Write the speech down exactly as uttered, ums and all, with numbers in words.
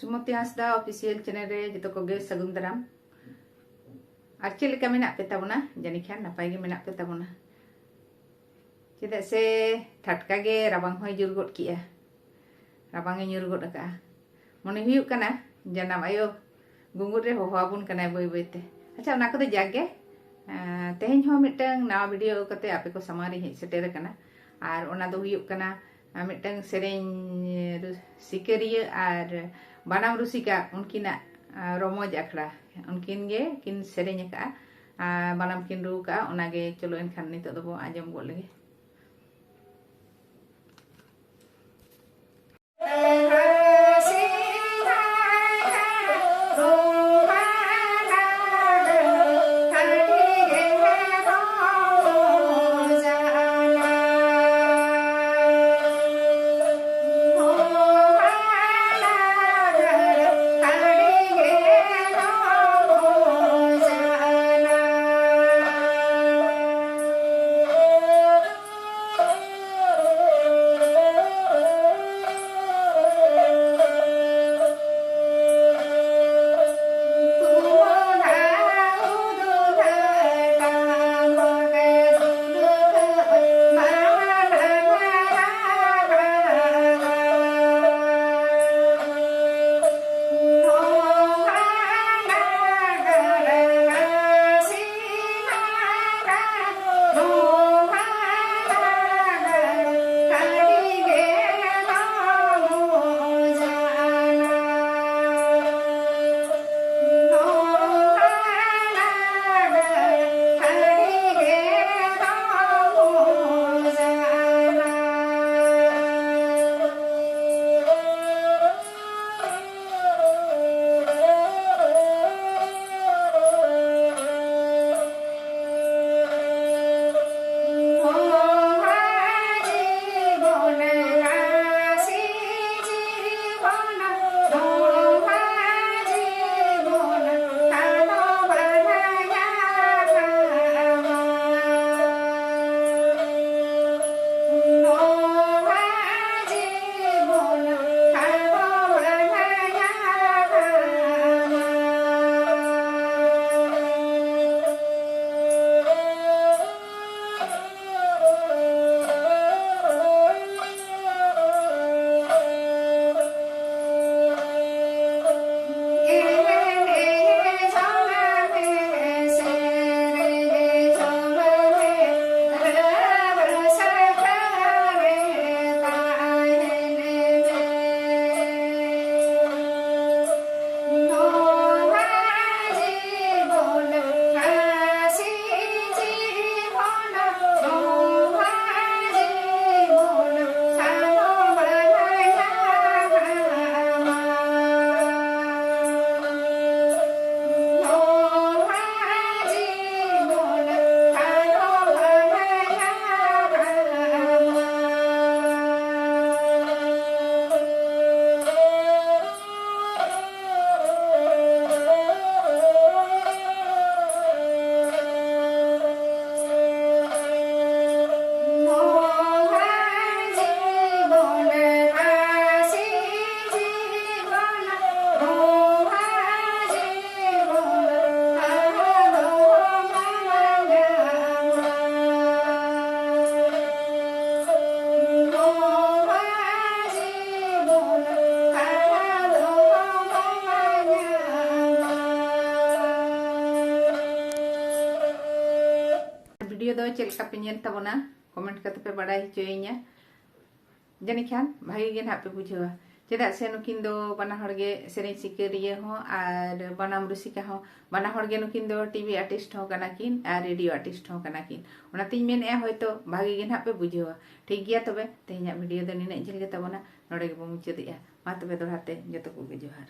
ᱥᱩᱢᱚᱛᱤ ᱦᱟᱸᱥᱫᱟ Official Channel ᱨᱮ ᱡᱚᱛᱚ ᱠᱚᱜᱮ ᱥᱟᱹᱜᱩᱱ ᱫᱟᱨᱟᱢ᱾ ᱟᱨ ᱪᱮᱫ ᱞᱮᱠᱟ ᱢᱮᱱᱟᱜ ᱯᱮ ᱛᱟᱵᱚᱱᱟ? ᱡᱟᱹᱱᱤᱡ ᱠᱷᱟᱱ ᱱᱟᱯᱟᱭ ᱜᱮ ᱢᱮᱱᱟᱜ ᱯᱮ ᱛᱟᱵᱚᱱᱟ, ᱪᱮᱫᱟᱜ ᱥᱮ ᱴᱷᱟᱴᱠᱟ ᱜᱮ ᱨᱟᱵᱟᱝ ᱦᱚᱸᱭ ᱡᱳᱨ ᱜᱚᱫ ᱠᱮᱜᱼᱟ, ᱨᱟᱵᱟᱝ ᱮ ᱧᱩᱨ ᱜᱚᱫ ᱟᱠᱟᱜᱼᱟ᱾ ᱢᱚᱱᱮ ᱦᱩᱭᱩᱜ ᱠᱟᱱᱟ ᱡᱟᱱᱟᱢ ᱟᱭᱳ ᱜᱩᱸᱜᱩᱨ ᱨᱮ ᱦᱚᱦᱚ ᱟᱵᱚᱱ ᱠᱟᱱᱟᱭ ᱵᱟᱹᱭ ᱵᱟᱹᱭ ᱛᱮ᱾ ᱟᱪᱪᱷᱟ, ᱚᱱᱟ ᱠᱚᱫᱚ ᱡᱟᱜᱮ, ᱮᱸ, ᱛᱮᱦᱮᱧ ᱦᱚᱸ ᱢᱤᱫᱴᱟᱝ ᱱᱟᱣᱟ video ᱟᱹᱜᱩ ᱠᱟᱛᱮ ᱟᱯᱮ ᱠᱚ ᱥᱟᱢᱟᱝ ᱨᱤᱧ ᱦᱮᱡ ᱥᱮᱴᱮᱨ ᱟᱠᱟᱱᱟ᱾ ᱟᱨ ᱚᱱᱟ ᱫᱚ ᱦᱩᱭᱩᱜ ᱠᱟᱱᱟ, ᱟᱸ, ᱢᱤᱫᱴᱟᱝ ᱥᱮᱨᱮᱧ ᱨᱩ-, ᱥᱤᱠᱟᱹᱨᱤᱭᱟᱹ ᱟᱨ ᱵᱟᱱᱟᱢ ᱨᱩᱥᱤᱠᱟ ᱩᱱᱠᱤᱱᱟᱜ, ᱟᱸ, ᱨᱚᱢᱚᱡᱽ ᱟᱠᱷᱲᱟ, ᱩᱱᱠᱤᱱ ᱜᱮ ᱠᱤᱱ ᱥᱮᱨᱮᱧ ᱟᱠᱟᱫᱼᱟ, ᱟᱨ ᱵᱟᱱᱟᱢ ᱠᱤᱱ ᱨᱩ ᱟᱠᱟᱫᱼᱟ᱾ ᱚᱱᱟᱜᱮ ᱪᱚᱞᱚ ᱮᱱᱠᱷᱟᱱ ᱱᱤᱛᱚᱜ ᱫᱚᱵᱚ ᱟᱸᱡᱚᱢ ᱜᱚᱫ ᱞᱮᱜᱮ᱾ ᱵᱷᱤᱰᱤᱭᱳ ᱫᱚ ᱪᱮᱫ ᱞᱮᱠᱟ ᱯᱮ ᱧᱮᱞ ᱛᱟᱵᱚᱱᱟ, ᱠᱚᱢᱮᱱᱴ ᱠᱟᱛᱮ ᱯᱮ ᱵᱟᱲᱟᱭ ᱦᱚᱪᱚᱭᱤᱧᱟ᱾ ᱡᱟᱹᱱᱤᱡ ᱠᱷᱟᱱ ᱵᱷᱟᱜᱮ ᱜᱮ ᱱᱟᱦᱟᱜ ᱯᱮ ᱵᱩᱡᱷᱟᱹᱣᱟ, ᱪᱮᱫᱟᱜ ᱥᱮ ᱱᱩᱠᱤᱱ ᱫᱚ ᱵᱟᱱᱟ ᱦᱚᱲ ᱜᱮ ᱥᱮᱨᱮᱧ ᱥᱤᱠᱟᱹᱨᱤᱭᱟᱹ ᱦᱚᱸ ᱟᱨ ᱵᱟᱱᱟᱢ ᱨᱩᱥᱤᱠᱟ ᱦᱚᱸ᱾ ᱵᱟᱱᱟ ᱦᱚᱲ ᱜᱮ ᱱᱩᱠᱤᱱ ᱫᱚ ᱴᱤᱵᱷᱤ ᱟᱨᱴᱤᱥᱴ ᱦᱚᱸ ᱠᱟᱱᱟ ᱠᱤᱱ ᱟᱨ ᱨᱮᱰᱤᱭᱳ ᱟᱨᱴᱤᱥᱴ ᱦᱚᱸ ᱠᱟᱱᱟ ᱠᱤᱱ᱾ ᱚᱱᱟᱛᱤᱧ ᱢᱮᱱᱮᱫᱼᱟ, ᱦᱚᱭᱛᱳ ᱵᱷᱟᱜᱮ ᱜᱮ ᱱᱟᱦᱟᱜ ᱯᱮ ᱵᱩᱡᱷᱟᱹᱣᱟ᱾ ᱴᱷᱤᱠ ᱜᱮᱭᱟ, ᱛᱚᱵᱮ ᱛᱮᱦᱮᱧᱟᱜ ᱵᱷᱤᱰᱤᱭᱳ ᱫᱚ ᱱᱤᱱᱟᱹᱜ ᱡᱷᱟᱹᱞ ᱜᱮ ᱛᱟᱵᱚᱱᱟ, ᱱᱚᱰᱮ ᱜᱮᱵᱚᱱ ᱢᱩᱪᱟᱹᱫᱮᱜᱼᱟ᱾ ᱢᱟ ᱛᱚᱵᱮ ᱫᱚᱦᱲᱟ ᱛᱮ ᱡᱚᱛᱚ ᱠᱚᱜᱮ ᱡᱚᱦᱟᱨ᱾